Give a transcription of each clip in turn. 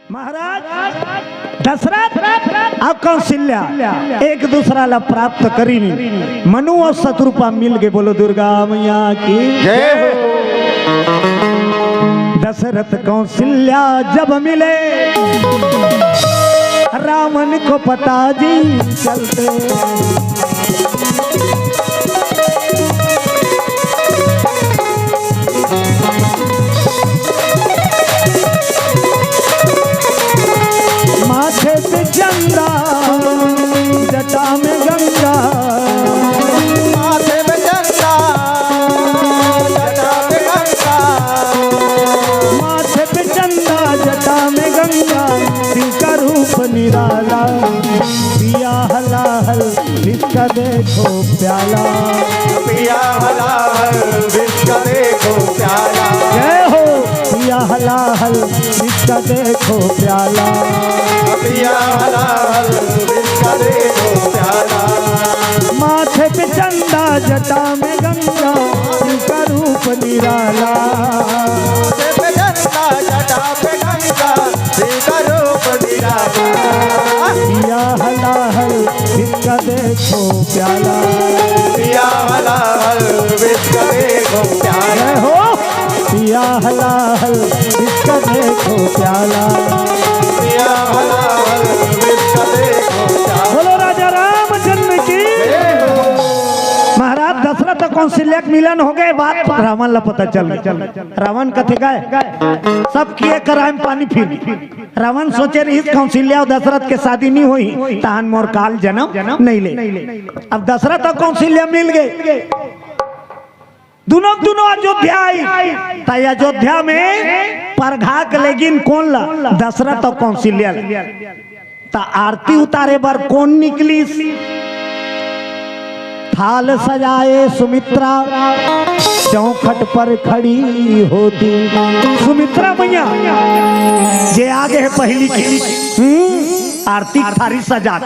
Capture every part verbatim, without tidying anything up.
महाराज दशरथ अउ कौशल्या एक दूसरा ला प्राप्त करिन। मनु अउ शतरूपा मिल के बोलो दुर्गा मैया की जय हो। दशरथ कौशल्या जब मिले, रावण को पता जी चलते। माथे पे चंदा, जटा में गंगा। माथे पे चंदा, जटा पे गंगा। माथे पे चंदा, जटा में गंगा, शिव का रूप निराला। पिया हलाहल, इसका देखो प्याला। पिया हलाहल, इसका देखो प्याला। जय हो। पिया हलाहल, इसका देखो प्याला। पिया हलाहल, इसका देखो प्याला। माथे पे चंदा, जटा में गंगा, इनका रूप निराला। माथे पे चंदा, जटा पे गंगा, इनका रूप निराला। पिया हलाहल, इसका देखो प्याला। पिया हलाहल, इसका देखो प्याला। जय हो। पिया हलाहल, इसका देखो प्याला। पिया हलाहल, इसका देखो प्याला। बोलो राजा रामचंद्र की। जय हो। महाराज दशरथ अउ कौशल्या के मिलन हो गए, बात रावण ला पता चल गए। रावण कथे काय, सब किए कराए में पानी फिर। रावण सोचे रहिस कौशल्या अउ दशरथ के शादी नहीं होही, तहन मोर काल जन्म नहीं ले। अब दशरथ अउ कौशल्या मिल गए, दुनों दुनों अयोध्या आई, त अयोध्या में परघा के लेगिन कोन ला? दशरथ अउ कौशल्या ला। त आरती उतारे बर कोन निकलिस? थाल सजाए सुमित्रा, चौखट पर खड़ी होती। सुमित्रा मैया जे आगे हे पहिली, हम्म, आरती थारी सजा,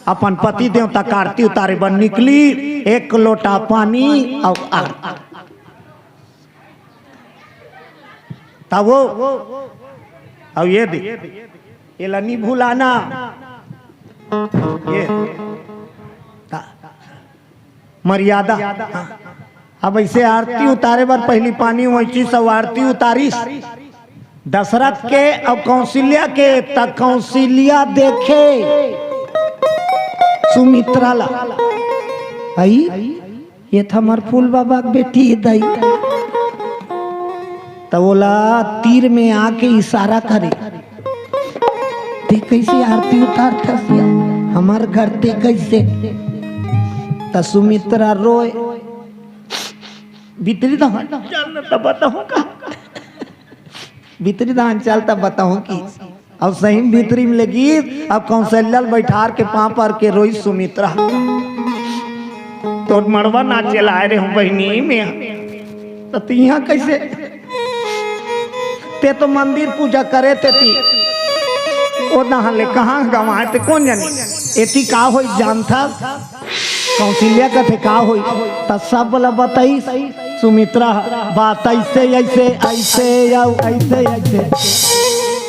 अपन पति देवता का आरती उतारे बर निकली, एक लोटा पानी अउ आरती। तब वो, अब ये दे, ये ला नहीं भुलाना, ये ता-, मर्यादा। हाँ। अब ऐसे आरती उतारे बर पहिली पानी वैची सब आरती उतारिस दशरथ के अउ कौशल्या के, त कौशल्या देखे सुमित्रा ला, आई, ये त हमर फूल बाबा के बेटी हे दाई। त ओला तीर में आके इशारा करे, ते कैसे आरती उतारथस या हमर घर ते कैसे? त सुमित्रा रोए, भीतरी डहर चल न त बताहूँ का? भीतरी डहर चल त बताहूँ कि। अब सही भीतरी में लगी, अब कौशल्या ल बैठार के पाँव पर के रोई सुमित्रा। तोर मड़वा नाचे लाए रहे हूँ बहिनी में, त तिहा कैसे? ते तो मंदिर पूजा करे ते ती। ओ डहर ले कहाँ गंवाए ते कोन जानी? एती का होई जानथस? कौशल्या कथे का होई? त सब ला बताइस सुमित्रा, बात ऐसे, ऐसे, ऐसे, अउ ऐसे, ऐसे,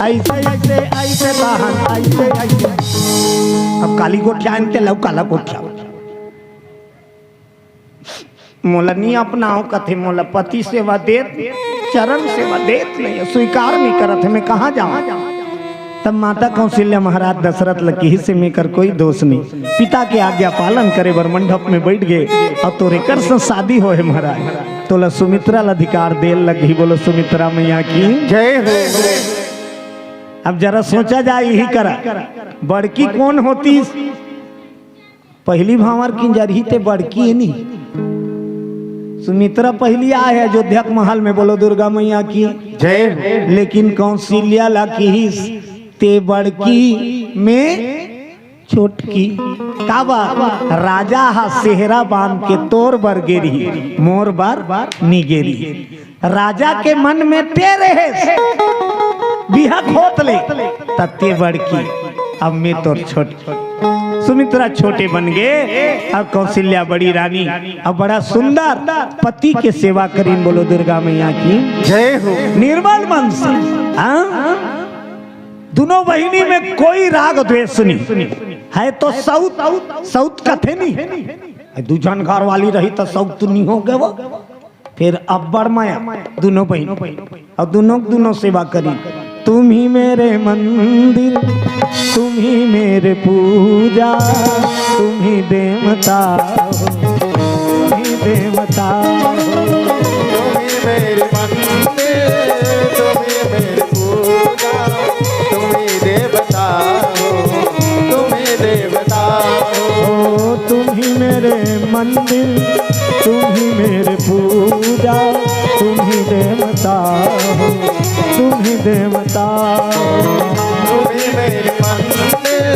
ऐसे, ऐसे, ऐसे, तहन ऐसे, ऐसे। अब काली गोठिया आन के लऊ काला गोठिया। मोला नी अपनाओ कथे, मोला पति सेवा देत, चरण सेवा देत नहीं, स्वीकार नहीं करत हे, मैं कहाँ जाऊँ? तब माता कौशल्या महाराज दशरथ ल किहिस, "एमे कर कोई दोष नहीं।" पिता के आज्ञा पालन करे बर मंडप में बैठ गए। अब तोर एकर से शादी होहे महाराज, तोला सुमित्रा ल अधिकार देल लगही। बोलो सुमित्रा मैया की जय हो। अब जरा सोचा जाए यही करा, बड़की कोन होती? पहिली भांवर किंजरही ते बड़की हे नी। सुमित्रा पहिली आए हे अयोध्या के महल में, बोलो दुर्गा मैया की जय हो। लेकिन कौशल्या ला किहिस ते बड़की में छोटकी। काबर? राजा हा सेहरा बांध के तोर बर गे रिही, मोर बर नी गे रिही। राजा के मन में ते रहेस, बिहा होत ले, त ते बड़की, अब मैं तोर छोट। सुमित्रा छोटे बन गे, अब कौशल्या बड़ी रानी, अब बड़ा सुंदर पति के सेवा करिन। बोलो दुर्गा मैया की जय हो। निर्मल मन से, हाँ? दुनों बहिनी में कोई राग द्वेष नहीं है। तो सौत, सौत कथे नहीं है। दू झन घर वाली रही तो सौत नहीं हो गए वो। फिर अब्बड़ माया दुनों बहिनी, अउ दुनों दुनों सेवा करी। तुम ही मेरे मंदिर, तुम ही मेरे पूजा, तुम ही देवता हो, तुम ही देवता हो। तुम ही मेरे मंदिर, तुम ही मेरे पूजा, तुम ही देवता हो, तुम ही देवता हो। ओ, तुम ही मेरे मंदिर, तुम ही मेरे पूजा, तुम ही देवता हो, तुम ही देवता हो। तुम ही मेरे मंदिर,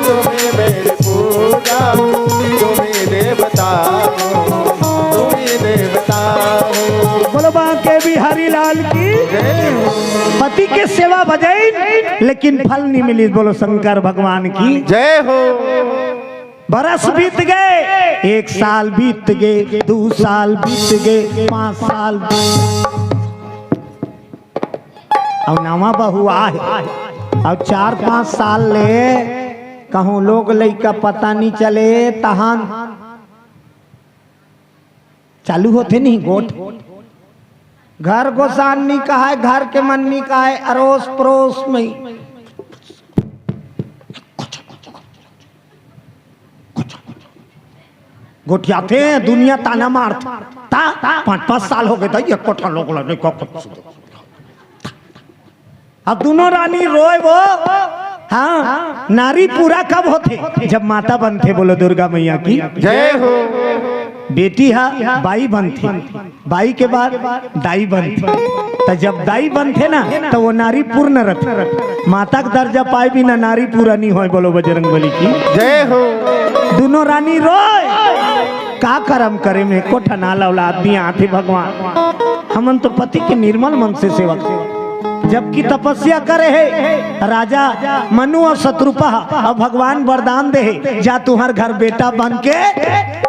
तुम ही मेरे पूजा, तुम ही देवता हो, तुम ही देवता हो। बोलो बांके बिहारी लाल की। जय हो। पति के सेवा भजइन, लेकिन फल नहीं मिली। बोलो शंकर भगवान की। जय हो। बरस बीत गए, एक साल बीत गए, दू साल बीत गए, पाँच साल, अउ नवा बहू आहे, अउ चार पाँच साल ले कहूँ लोग लइका पता नहीं चले, तहान चालू होथे नहीं गोठ। घर गोसाननी कहाय, घर के मननी कहाय, अरोस परोस में गोठियाथे, दुनिया ताना मारथे। ता पाँच पाँच साल हो गए, ता ये कोठा लोग ला नहीं को। अब दुनों रानी रोए वो। हाँ, नारी पूरा कब होथे? जब माता बनथे। बोलो दुर्गा मैया की। जय हो। बेटी हा बाई बनथे, बाई के बाद दाई बनथे। त जब दाई बनथे ना, त वो नारी पूर्ण रथे। माता के दर्जा पाए बिना नारी पूरा नहीं होय। बोलो बजरंग बली की। जय हो। दुनों रानी रोए, का करम करे में कोठा ना लौला आदमी आथे भगवान। हमन तो पति के निर्मल मन से सेवा करे। जबकि तपस्या करे हे राजा मनु अउ शतरूपा, अउ भगवान वरदान दे हे, जा तुंहर घर बेटा बन के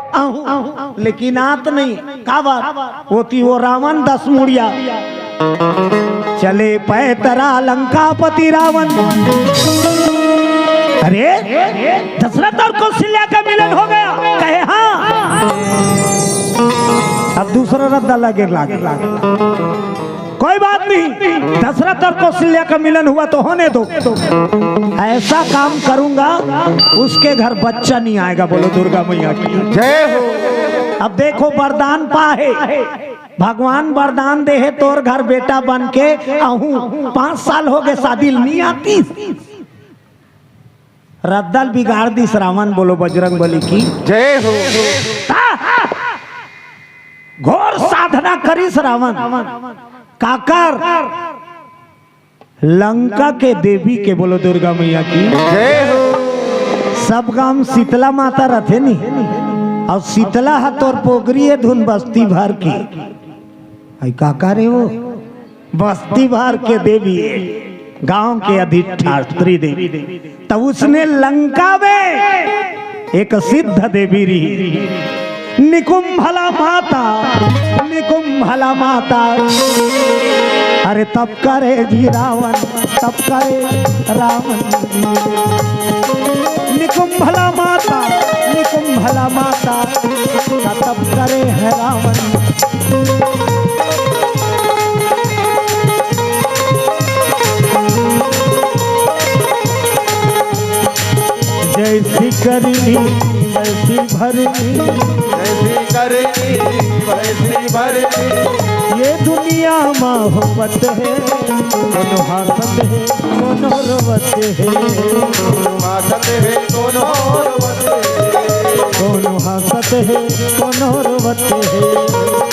आहूं, लेकिन आत नहीं। का बात? ओती वो रावण दस मुड़िया चले पैतरा लंकापति रावण। अरे, दशरथ और कौशल्या का मिलन हो गया, कहे हाँ। अब दूसरा रद्दा लगे लागे। कोई बात नहीं, दशरथ और कौशल्या का मिलन हुआ तो होने दो। ऐसा काम करूंगा, उसके घर बच्चा नहीं आएगा। बोलो दुर्गा मैया की। जय हो। अब देखो, वरदान पाहे, भगवान वरदान दे हे, तोर घर बेटा बन के आहूं। पाँच साल हो गए, शादी नहीं आती। रद्दा ल बिगाड़ दिस रावण। बोलो बजरंग बली की। जय हो। घोर साधना करिस रावण। काकर? लंका के देवी के। बोलो दुर्गा मैया की। जय हो। सब गांव शीतला माता रथे नी, अउ शीतला ह तोर पोगरी ए धुन बस्ती भर के। आई काकर ए वो? बस्ती भर के देवी हे, गांव के अधिष्ठात्री देवी। तब उसने लंका में एक सिद्ध देवी रही, निकुंभला माता, निकुंभला माता। अरे तब करे जी रावण, तब करे रावण। निकुंभला माता, निकुंभला माता, तब करे है रावण। जैसी करनी वैसी भरनी, जैसी करनी वैसी भरनी। ये दुनिया मा होवत हे, कोनो हासत हे, कोनो रोवत हे। कोनो हासत हे, कोनो रोवत हे। कोनो हासत हे, कोनो रोवत हे।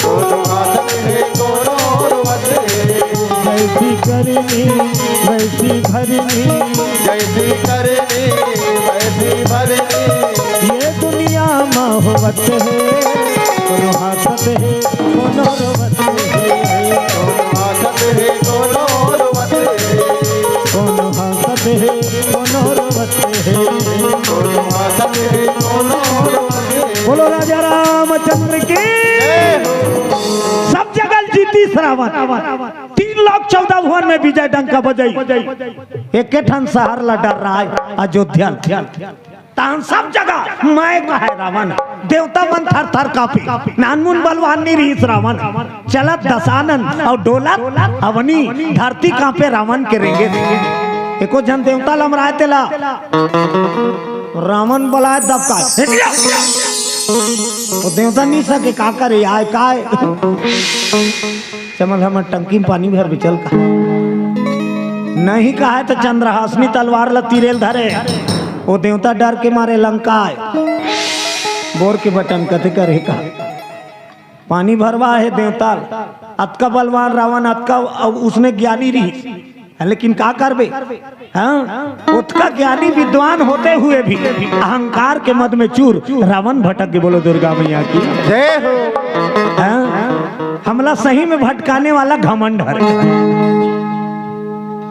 कोनो हासत हे, कोनो रोवत हे। जैसी करनी, वैसी भरनी। जैसी करनी, वैसी भरनी। ये दुनिया मा होवत हे, कोनो हासत हे, कोनो रोवत हे। कोनो हासत हे, कोनो रोवत हे। कोनो हासत हे, कोनो रोवत हे। कोनो हासत हे, कोनो रोवत हे। बोलो राजा रामचंद्र की। जय हो। सब जगह जीतिस रावण। तीन चौक चौदह भुवन में विजय डंका बजई। एके ठन शहर ला डर्राय, अयोध्या ला। तहां सब जगह मैं कहे रावण, देवता मन थर थर कांपे। नानमुन बलवान नी रिहिस रावण, चलत दशानन अउ डोलत अवनी, धरती कांपे रावण के रेंगे। एको झन देवता लमराय तेला रावण बलाय दबकाय। ओ देवता नी सके का करे आय काय? चमल हमर टंकी में पानी भर बिचल का। नहीं कहे तो चंद्रहासनी तलवार ल तीरेल धरे। ओ देवता डर के मारे लंकाय। बोर के बटन कथे करे का। पानी भरवा हे देवता ल। अतका बलवान रावण, अतका उसने ज्ञानी रही। लेकिन का करबे? हाँ? ओतका ज्ञानी विद्वान होते हुए भी अहंकार के मद में चूर रावण भटक गे। बोलो दुर्गा मैया की। जय हो। हाँ? हमला सही में भटकाने वाला घमंड हरे।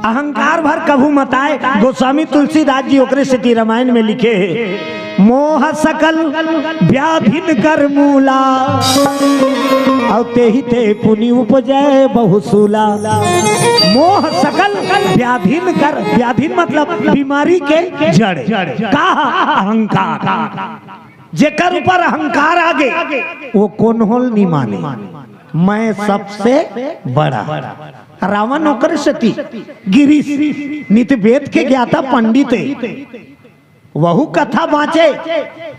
अहंकार भर कभू मत आय। गोस्वामी तुलसीदास जी ओकरे सेती रामायण में लिखे हे, मोह सकल व्याधिन कर मूला, अउ तेहि ते पुनि उपजै बहुसूला। मोह सकल व्याधिन कर, व्याधिन मतलब बीमारी के जड़। का? अहंकार। जेकर ऊपर अहंकार आगे, वो कोनो ल नी माने, मैं सबसे बड़ा। रावण ओकर सेती गिरिस, नित वेद के ज्ञाता पंडित हे। वहू कथा बाँचे,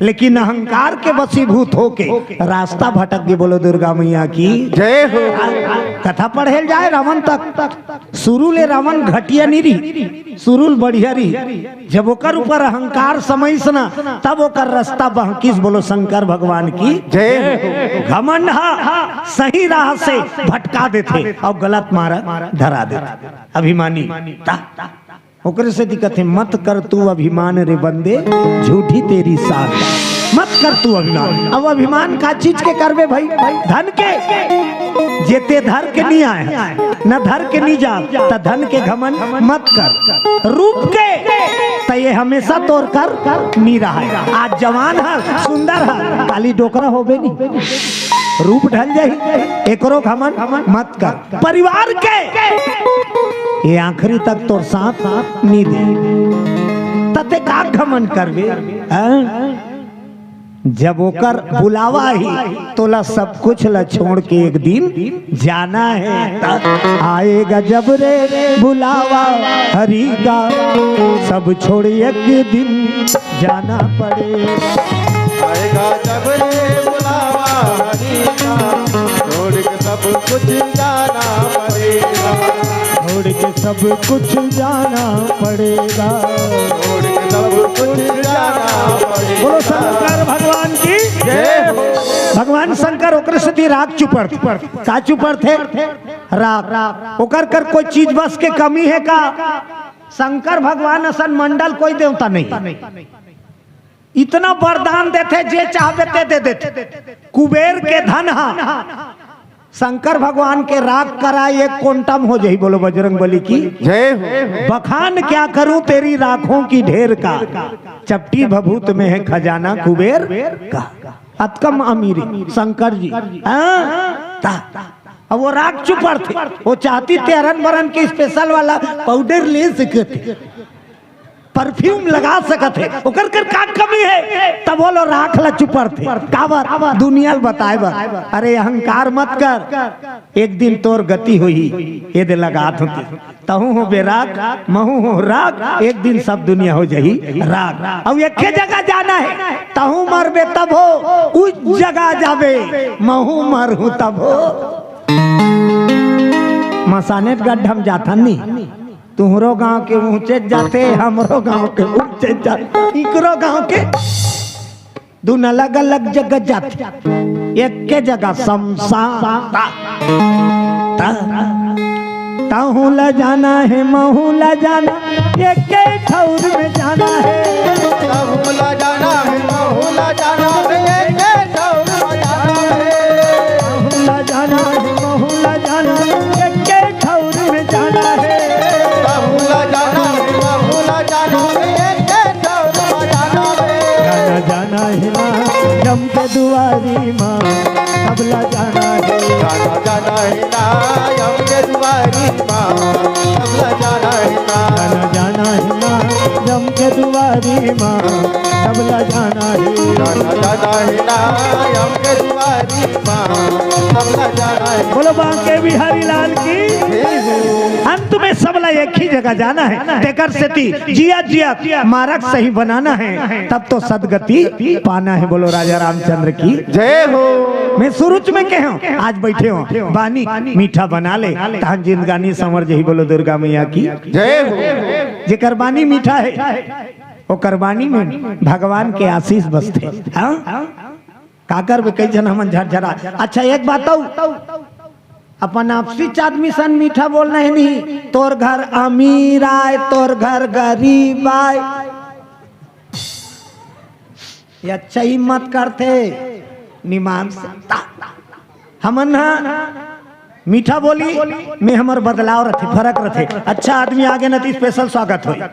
लेकिन अहंकार के वशीभूत होके रास्ता भटक गे। बोलो दुर्गा मैया की। जय हो। कथा पढ़े ल जाय रावण तक, शुरू ले रावण घटिया नी रही, शुरू ले बढ़िया रही। जब ओकर ऊपर अहंकार समाइस ना, तब ओकर रास्ता बहकिस। बोलो शंकर भगवान की। जय हो। घमंड हा सही राह से भटका देथे अउ गलत मार्ग धरा देथे। अभिमानी ता ओकरे सेती कथे, मत कर तू अभिमान रे बंदे, झूठी तेरी साख। मत कर तू अभिमान। अब अभिमान का चीज के करबे भाई? धन के। जे ते धर के नी आय, न धर के नी जा, त धन के घमंड मत कर। रूप के, त ये हमेशा तोर कर नी रहय। आज जवान हस, सुंदर हस, काली डोकरा होबे नी। रूप ढल जाही, एकरो घमंड मत कर। परिवार के ये आखिरी तक तोर साथ नी दे, त ते का घमंड करबे? हैं? जब ओकर बुलावा ही, तोला सब कुछ ला छोड़ के एक दिन जाना है। आएगा जब रे बुलावा हरि का, सब छोड़ एक दिन जाना पड़ेगा। आएगा जब रे बुलावा हरि का, छोड़ के सब कुछ जाना पड़ेगा। छोड़ के सब कुछ जाना पड़ेगा। छोड़ के सब कुछ जाना पड़ेगा। बोलो शंकर भगवान की। जय हो। भगवान शंकर ओकरे सेती राग चुपरथे। का चुपरथे? राग। ओकर कर कोई चीज बस के कमी हे का? शंकर भगवान असन मंडल कोई देवता नहीं। इतना वरदान देथे, जे चाहबे ते दे देथे। कुबेर के धन हा शंकर भगवान के राग करा एक कोंटा म हो जाही। बोलो बजरंग बली की। जय हो। बखान क्या करूं तेरी राखों की ढेर का, चपटी भभूत में है खजाना कुबेर का। अतका म अमीरी शंकर जी। हाँ? ता। अब वो राग चुपरथे, वो चाहती ते हरन बरन के special वाला powder ले सकथे, perfume लगा सकथे, ओकर कर का कमी हे? तब वो लो राख ला चुपरथे। काबर? दुनिया ल बताए बर। अरे अहंकार मत कर, एक दिन तोर गति होही। ये दे लगात होती, तहूं हो बेराग, महूं हो राग, एक दिन सब दुनिया हो जाही राग। अब एके जगह जाना हे, तहूं मरबे तब हो, उस जगह जाबे, महूं मरहूं तब हो। मसानेट गड्ढा म जाथन नी, तुहरो गांव के ऊंचे जाथे, हमरो गांव के ऊंचे जाथे, इकरो गांव के, दुन अलग-अलग जगह जाथे, एके जगह शमशान। ता, ता, तहूं ला जाना हे, महूं ला जाना, एके ठौर में जाना हे। तहूं ला जाना हे, महूं ला जाना हे, एके ठौर में जाना हे। तहूं ला जाना हे, महूं ला जाना, एके ठौर में जाना हे। तहूं ला जाना हे, महूं ला जाना हे, एके ठौर में जाना हे। जाना, जाना हे ना, जम के दुआरी मां, सबला जाना हे। जाना, जाना हे ना यम के दुवारी मा, सबला जाना हे ना। जाना, जाना हे ना यम के दुवारी मा, सबला जाना हे। जाना, जाना हे ना यम के दुवारी मा, सबला जाना हे। बोलो बांके बिहारी लाल की। हे हो। अंत में सबला एक ही जगह जाना हे, तेकर सेती जियत जियत मारग सही बनाना हे, तब तो सदगति पाना हे। बोलो राजा रामचंद्र की जय हो। मैं शुरू में कहे हंव, आज बइठे हंव, बानी मीठा बना ले, तहान जिंदगानी संवर जही। बोलो दुर्गा मैया की जय हो। जेकर बानी मीठा हे, ओकर बानी में भगवान के आशीष बसथे। हाँ? का करबे, कई झन हमन झरझरा। अच्छा, एक बात अउ, अपन आपसी च आदमी सन मीठा बोलना हे नहीं। तोर घर अमीर आय, तोर घर गरीब आय, ये अच्छा हिम्मत करथे निमान से। हमन ह मीठा बोली में हमर बदलाव रथे, फरक रथे। अच्छा आदमी आगे न त special स्वागत होय।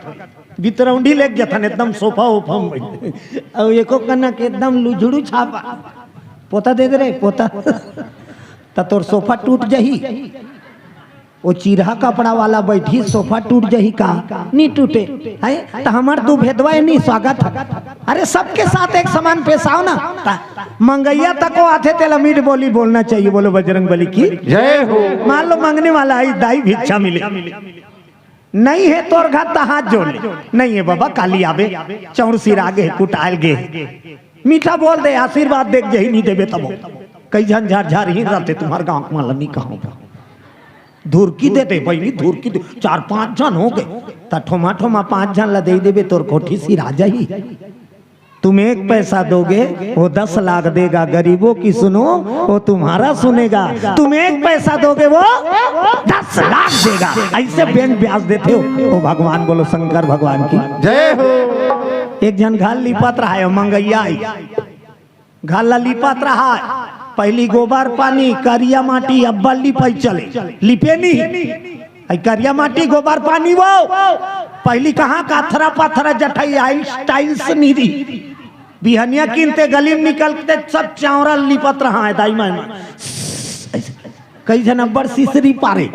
बितरौंडी लेके जथन एकदम सोफा ओफा में। अउ एको कना के एकदम लुझड़ू छापा। पोता दे दे रे, पोता। त तोर सोफा टूट जही। वो चिरहा कपड़ा वाला बैठी, सोफा टूट जही का? नहीं टूटे। है त हमर दू भेदवा हे नहीं, स्वागत हे। अरे सबके साथ एक समान पेश आओ ना। त मंगइया तको आथे, तेला मीठ बोली बोलना चाहिए। बोलो बजरंग बली की जय हो। मान लो मंगने वाला आई, दाई भिक्षा मिले, नहीं हे तोर घर त हाथ जोड़ ले। नहीं हे बाबा, काली आबे, चौरसी राग हे, कुटाल गे। मीठा बोल दे, आशीर्वाद देख जही, नहीं देबे तब। कई झन झार झार ही रहते तुम्हार गांव के, माला नहीं कहूं। धुरकी दे दे बहिनी, धुरकी दे। चार पांच झन हो गे, त ठोमा ठोमा पांच झन ला दे देबे, तोर कोठी सिरा जाही। तुम एक पैसा दोगे, वो दस लाख देगा। गरीबों की सुनो, वो तुम्हारा सुनेगा। तुम एक पैसा दोगे, वो दस लाख देगा। ऐसे बैंक ब्याज देथे हो, वो भगवान। बोलो शंकर भगवान की जय हो। एक झन घर लिपत रहा हे, मंगइया आई। घर ला लिपत रहा हे, पहिली गोबर पानी, करिया माटी, अब्बल लिपई चले, लिपे नहीं। आई करिया माटी, गोबर पानी, वो पहिली कहाँ काथरा पाथरा जठई, आई टाइल्स नहीं दी। बिहनिया किनते गली में निकलते सब चावरा लिपत रहा हे दाई माय मन। कई झन अब्बड़ सिसरी पारे,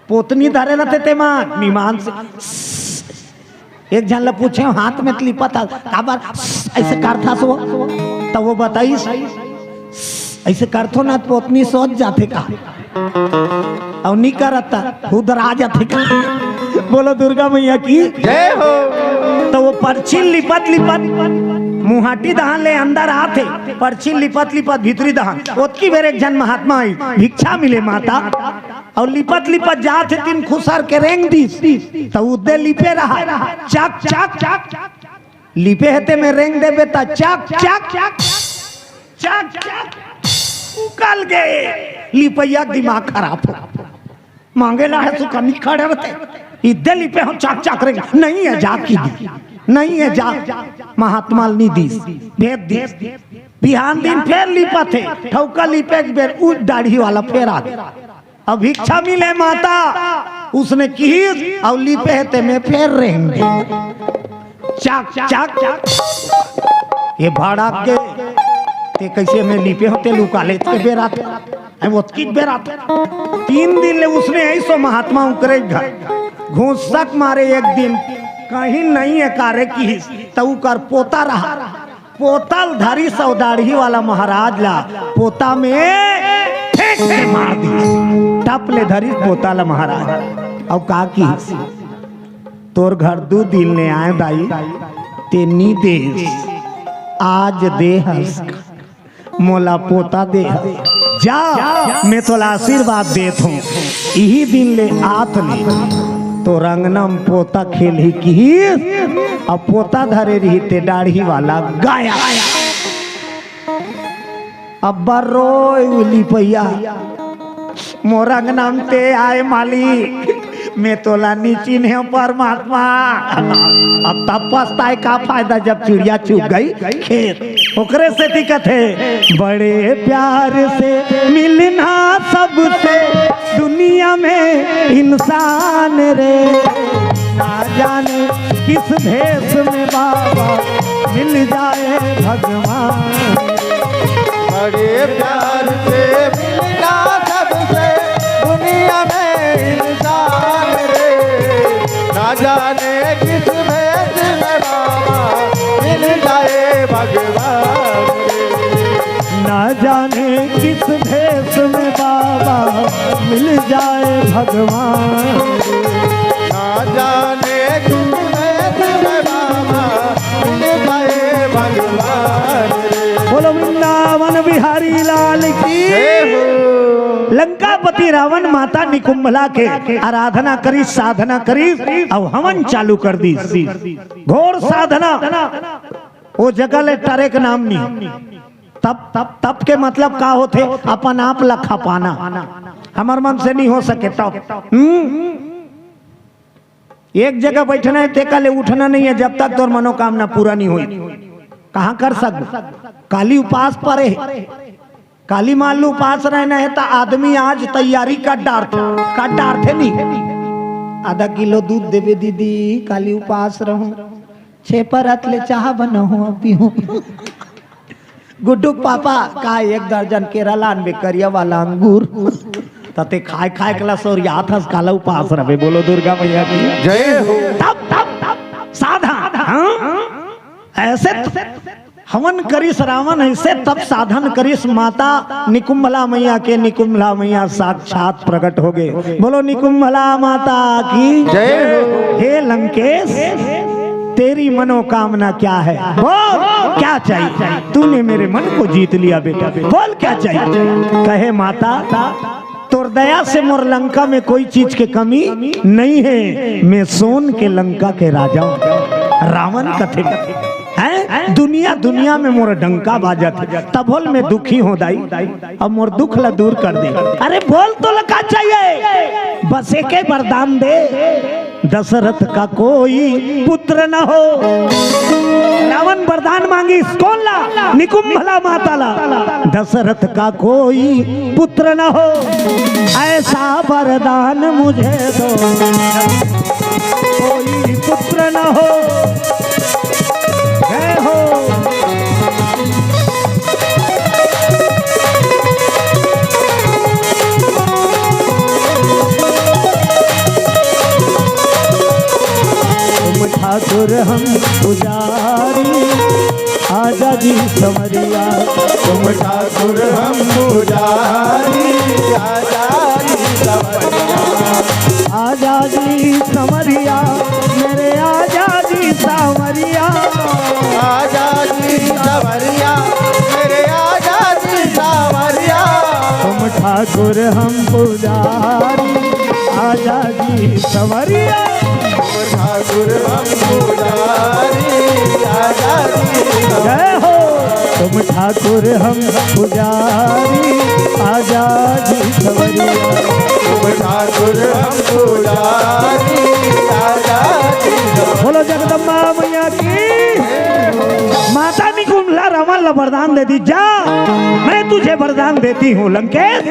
पोतनी धरे रथे ते मन, निमान से। एक झन ला पूछे, हाथ में त लिपत हस, काबर ऐसे करथस वो? त वो बताइस, ऐसे करथो ना त पोतनी सोच जाथे का, अउ नी करत त हुदरा जाथे का। बोलो दुर्गा मैया की जय हो। त वो परछी ल लिपत लिपत मुहाटी दहान ले अंदर आथे, परछी ल लिपत लिपत भीतरी दहान। ओतकी बेर एक झन महात्मा आई, भिक्षा मिले माता। अउ लिपत लिपत जात हे, तीन खुसर के रेंग दिस, त उदे लिपे रहा, चक चक चक, लिपे हे ते में रेंग देबे त चक चक चक चक, उकल गे। लिपइया के दिमाग खराब हो, मांगे ला हे सुखा नी खड़े रथे, इदे लिपे हो चक चक रेंग, नहीं हे जा की दी, नहीं हे जा, महात्मा ल नी दिस, भेद दिस। बिहान दिन फेर लिपत हे, ठौका लिपे के बेर उ दाढ़ी वाला फेर आ गे। अब भिक्षा मिले माता, उसने किहिस, अउ लिपे हे ते में फेर रेंग दे। चक चक चक, ये भाड़ा के, ते कैसे में लिपे हो, ते लुका ले, ते बेरा थे, आई ओतकी बेरा थे। तीन दिन ले उसने ऐसो महात्मा उकरे घर घुसक मारे। एक दिन कहीं नहीं हे कारे किहिस, त उकर पोता रहा, पोता ल धरिस अउ दाढ़ी वाला महाराज ला पोता में फेंक के मार दिस। टप ले धरिस पोता ला महाराज। अउ का किहिस, तोर घर दू दिन ले आए दाई, ते नी देस, आज दे हस, मोला पोता दे हस। जा, मैं तोला आशीर्वाद देत हूँ, इही दिन ले आत ले तोर अंगना में पोता खेलही किहिस, अउ पोता धरे रही ते दाढ़ी वाला गाया। अब्बड़ रोय उ लिपइया, मोर अंगना में ते आए मालिक, मैं तोला नी चिन्हेंव परमात्मा। अब तब पछताए का फायदा जब चिड़िया चुग गई खेत। ओकरे सेती कथे, बड़े प्यार से मिलना सबसे दुनिया में इंसान रे, ना जाने किस भेष में बाबा मिल जाए भगवान। बड़े प्यार से मिलना भगवान रे। ना जाने किस भेद में बाबा मिल गए भगवान रे। बोलो वृंदावन बिहारी लाल की। जय हो। लंकापति रावण माता निकुंभला के आराधना करिस, साधना करिस, अउ हवन चालू कर दिस। घोर साधना। ओ जगह ले टरे के नाम नहीं। तप, तप, तप के मतलब का होथे? अपन आप ला खपाना। हमर मन से नहीं हो सके तप। हम्म? एक जगह बैठना है, तेकर ले उठना नहीं है, जब तक तोर मनोकामना पूरा नहीं होई। कहाँ कर सकबो? काली उपास परे हे। काली मान लो उपास रहना है, त आदमी आज तैयारी कर डारथे, कर डारथे नहीं। आधा किलो दूध देबे दीदी, काली उपास रहूं, छह परत ले चाह बनाऊं, अब पीऊं। गुड्डू के पापा का एक दर्जन केरा लानबे, करिया वाला अंगूर। त ते खाए खाए के ला सौरियात हस, काला उपास रहबे। बोलो दुर्गा मैया की। जय हो। तब, तब, तब, साधा, हाँ? ऐसे त-, हवन करिस रावण, ऐसे तप साधन करिस माता निकुंभला मैया के, निकुंभला मैया साक्षात प्रकट हो गए। बोलो निकुंभला माता की। जय हो। हे लंकेश, तेरी मनोकामना क्या है? बोल, क्या चाहिए? तूने मेरे मन को जीत लिया बेटा, बोल क्या चाहिए? कहे माता, तोर दया से मोर लंका में कोई चीज के कमी नहीं है। मैं सोन के लंका के राजा हूँ। रावण कथे हैं, दुनिया दुनिया में मोर डंका बाजत हे, तभो ले मैं दुखी हों दाई। अब मोर दुख ला दूर कर दे। अरे बोल, तोला का चाहिए? बस एके वरदान दे, दशरथ का कोई पुत्र न हो। रावण वरदान मांगिस, कोन ला? निकुंभला माता ला। दशरथ का कोई पुत्र न हो, ऐसा वरदान मुझे दो, कोई पुत्र न हो। जय हो। तुम ठाकुर हम पुजारी, आजा जी संवरिया। तुम ठाकुर हम पुजारी, आजा जी संवरिया। आजा जी संवरिया, मेरे आजा जी सांवरिया। आजा जी संवरिया, मेरे आजा जी सांवरिया। तुम ठाकुर हम पुजारी, आजा जी संवरिया। तुम ठाकुर हम पुजारी, आजा जी संवरिया। जय हो। तुम ठाकुर हम पुजारी, आजा जी संवरिया। तुम ठाकुर हम पुजारी, आजा जी संवरिया। बोलो जगदम्बा मैया की। माता निकुंभला रावण ला वरदान दे दिस, जा, मैं तुझे वरदान देती हूँ लंकेश,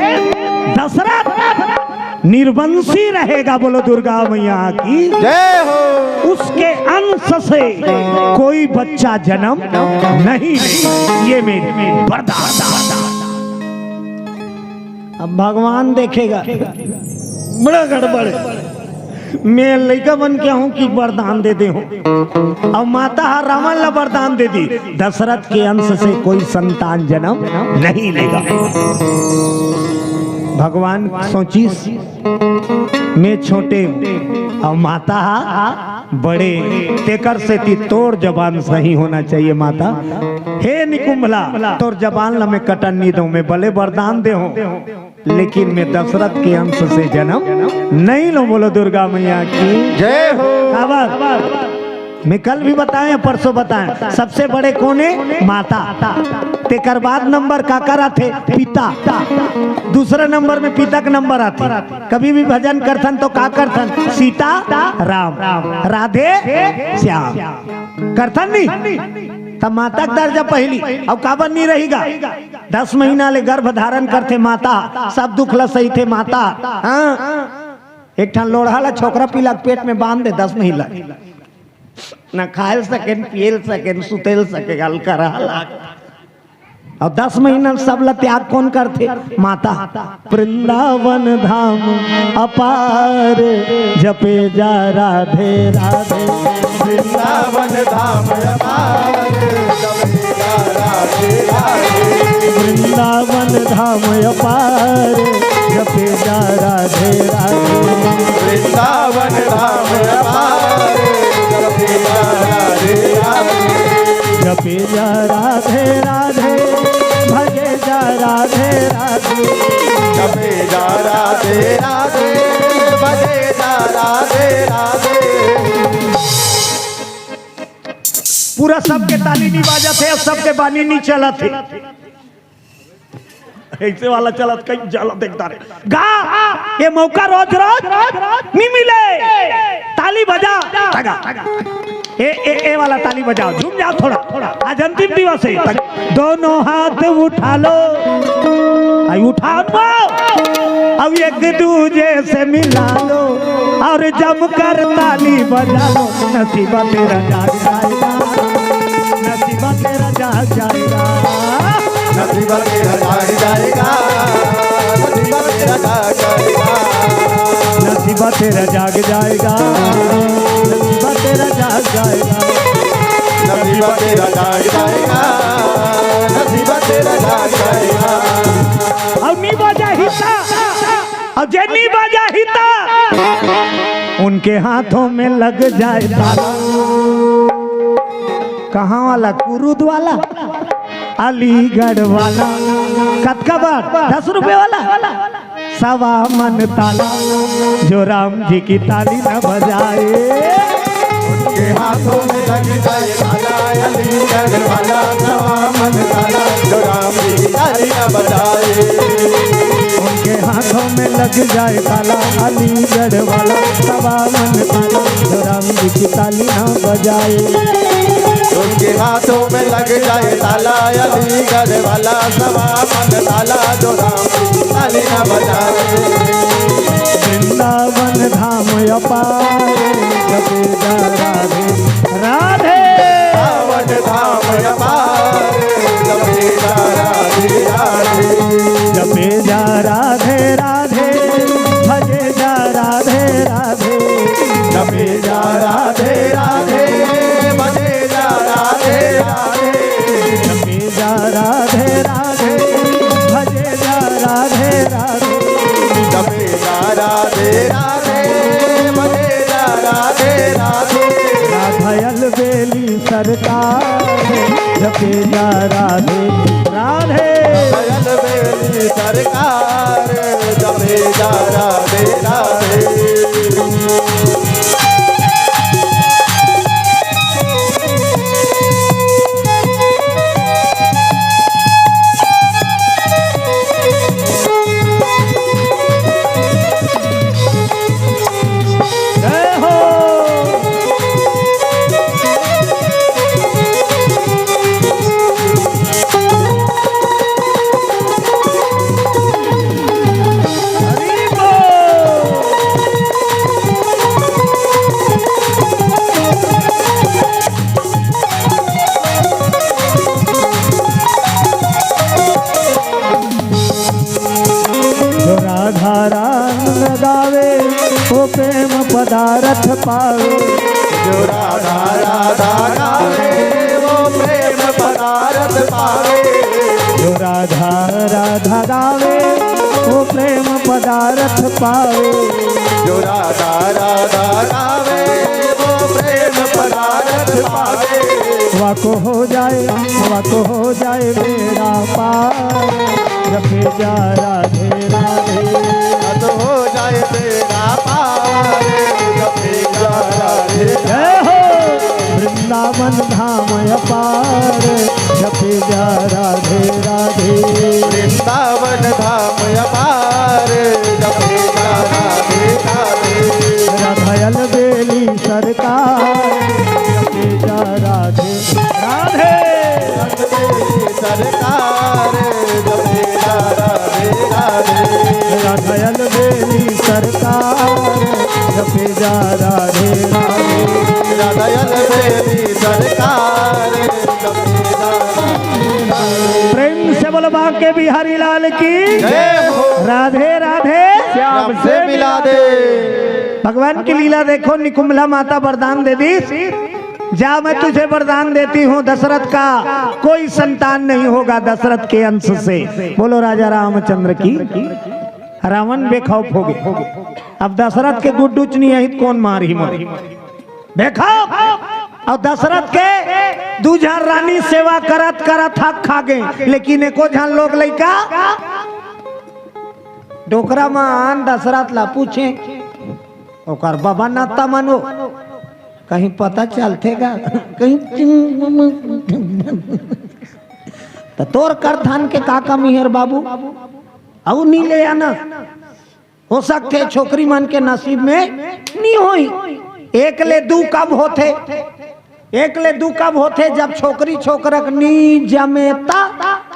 दशरथ निर्वंशी रहेगा। बोलो दुर्गा मैया की। जय हो। उसके अंश से कोई बच्चा जन्म नहीं लेगा। ये मेरी वरदान। अब भगवान देखेगा, बड़ा गड़बड़ हे। मैं लइका बन के हूँ कि वरदान दे दे हूँ। अब माता हा रावण ला वरदान दे दिस, दशरथ के अंश से कोई संतान जन्म नहीं लेगा। भगवान सोचिस, मैं छोटे हूँ, अब माता हा बड़े, तेकर सेती तोर जबान सही होना चाहिए माता। हे निकुंभला, तोर जबान ला मैं कटन नहीं दूं, मैं भले वरदान दे हूँ, लेकिन मैं दशरथ के अंश से जन्म नहीं लूं। बोलो दुर्गा मैया की। जय हो। आवाज। मैं कल भी बताएं, परसों बताएं, सबसे बड़े कोन हे? माता। तेकर बाद नंबर काकर आथे? पिता। दूसरा नंबर में पिता के नंबर आथे। कभी भी भजन करथन तो का करथन? सीता राम, राधे श्याम करथन नहीं? तब माता के दर्जा पहली। अब काबर नहीं रहेगा? दस महीना ले गर्भ धारण करथे माता, सब दुख ला सहिथे माता। हाँ, एक ठन लोढ़ा ला छोकरा पीला के पेट में बांध दे दस महीना, ना खायल सकेन, पियल सकेन, सुतेल सके, हल्का रहा लाग। अउ दस महीना सब ला त्याग कोन करथे? माता। वृंदावन धाम अपार, जपे जा राधे राधे। वृंदावन धाम अपार, जपे जा राधे राधे। वृंदावन धाम अपार, जपे जा राधे राधे। वृंदावन धाम अपार, जपे जा राधे राधे। जपे जा राधे राधे, भजे जा राधे राधे। जपे जा राधे राधे, भजे जा राधे राधे। पूरा सबके ताली नहीं बाजत हे, सबके बानी नहीं चलत हे। ऐसे वाला चलत कहीं चलत देखता रे। गा, ये मौका रोज रोज नहीं मिले। ताली बजा, तगा। ए, ए, ए वाला ताली बजाओ, झूम जाओ थोड़ा। आज अंतिम दिवस है। दोनों हाथ उठा लो, आई उठाओ ना। अब एक दूजे से मिला लो और जमकर ताली बजा लो। नसीबा तेरा जाग जाएगा, नसीबा तेरा जाग जाएगा। नसीबा तेरा जाग जाएगा, नसीबा तेरा जाग जाएगा। नसीबा तेरा जाग जाएगा, नसीबा तेरा जाग जाएगा। नसीबा तेरा जाग जाएगा, नसीबा तेरा जाग जाएगा। अब नी बाजा हिता, अब जे नी बाजा हिता, उनके हाथों में लग जाए ताला। कहाँ वाला? कुरुद वाला, अलीगढ़ वाला। कतका बार? दस रुपए वाला। सवा मन ताला, जो राम जी की ताली न बजाए। उनके हाथों में लग जाए ताला, अलीगढ़ वाला। सवा मन ताला, जो राम जी की ताली न बजाए। उनके हाथों में लग जाए ताला, अलीगढ़ वाला। सवा मन ताला, जो राम जी की ताली न बजाए। उनके हाथों में लग जाए ताला, अलीगढ़ वाला। सवा मन ताला, जो राम की ताली न बजाए। वृंदावन धाम अपार, जपे जा राधे राधे। वृंदावन धाम अपार, जपे जा राधे राधे। जपे जा राधे राधे, भजे जा राधे राधे। जपे जा राधे राधे, भजे जा राधे राधे। जपे जा राधे राधे, भजे जा राधे राधे। जपे जा राधे राधे, भजे जा राधे राधे। राधा अलबेली सरकार, जपे जा राधे राधे। राधा अलबेली सरकार, जपे जा राधे राधे। जय हो। हरि बोल। जो राधा राम न गावे, वो प्रेम पदारथ पावे। जो राधा राधा गावे, वो प्रेम पदारथ पावे। जो राधा राधा गावे, वो प्रेम पदारथ पावे। जो राधा राधा गावे, वो प्रेम पदारथ पावे। वाको हो जाए, वाको हो जाए बेड़ा पार, जपे जा राधे राधे। वाको हो जाए बेड़ा पार, जपे जा राधे। जय हो। वृंदावन धाम अपार, जपे जा राधे राधे। वृंदावन धाम अपार, जपे जा राधे राधे। राधा अलबेली सरकार, जपे जा राधे राधे। सरकार, जपे जा राधे राधे। राधा अलबेली सरकार, जपे जा राधे राधे। राधा अलबेली सरकार, जपे जा राधे राधे। प्रेम से बोलो बांके बिहारी लाल की जय हो। राधे राधे। श्याम से मिला दे। भगवान की लीला देखो, निकुंभला माता वरदान दे दी, जा मैं तुझे वरदान देती हूँ, दशरथ का कोई संतान नहीं होगा दशरथ के अंश से। बोलो राजा रामचंद्र की। रावण बेखौफ हो गे। अब दशरथ के गुड्डूच नहीं आही त कोन मारही मोला? बेखौफ। अउ दशरथ के दू झन रानी सेवा करत करत हक खा गे, लेकिन एको झन लोग लइका डोकरा मन दशरथ ला पूछे, ओकर बबा नाता मनो, कहीं पता चलथे गा? कहीं त तोर करधन के का कमी हे रे बाबू? अउ नी ले आना। हो सकथे छोकरी मन के नसीब में नी होई। एक ले दू कब होथे? एक ले दू कब होथे? जब छोकरी छोकरा के नी जमे ता,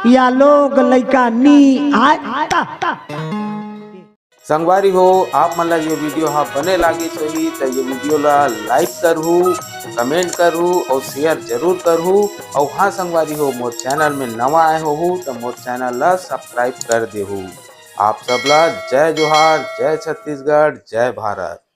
या लोग लइका नी आय ता। संगवारी हो, आप मन ला ये वीडियो हा बने लागिस होही त ये वीडियो ला लाइक करहू, कमेंट करहू अउ शेयर जरूर करहू। अउ हाँ संगवारी हो, मोर चैनल में नवा आए होहू त मोर चैनल ला सब्सक्राइब कर देहू। आप सब ला जय जोहार, जय छत्तीसगढ़, जय भारत।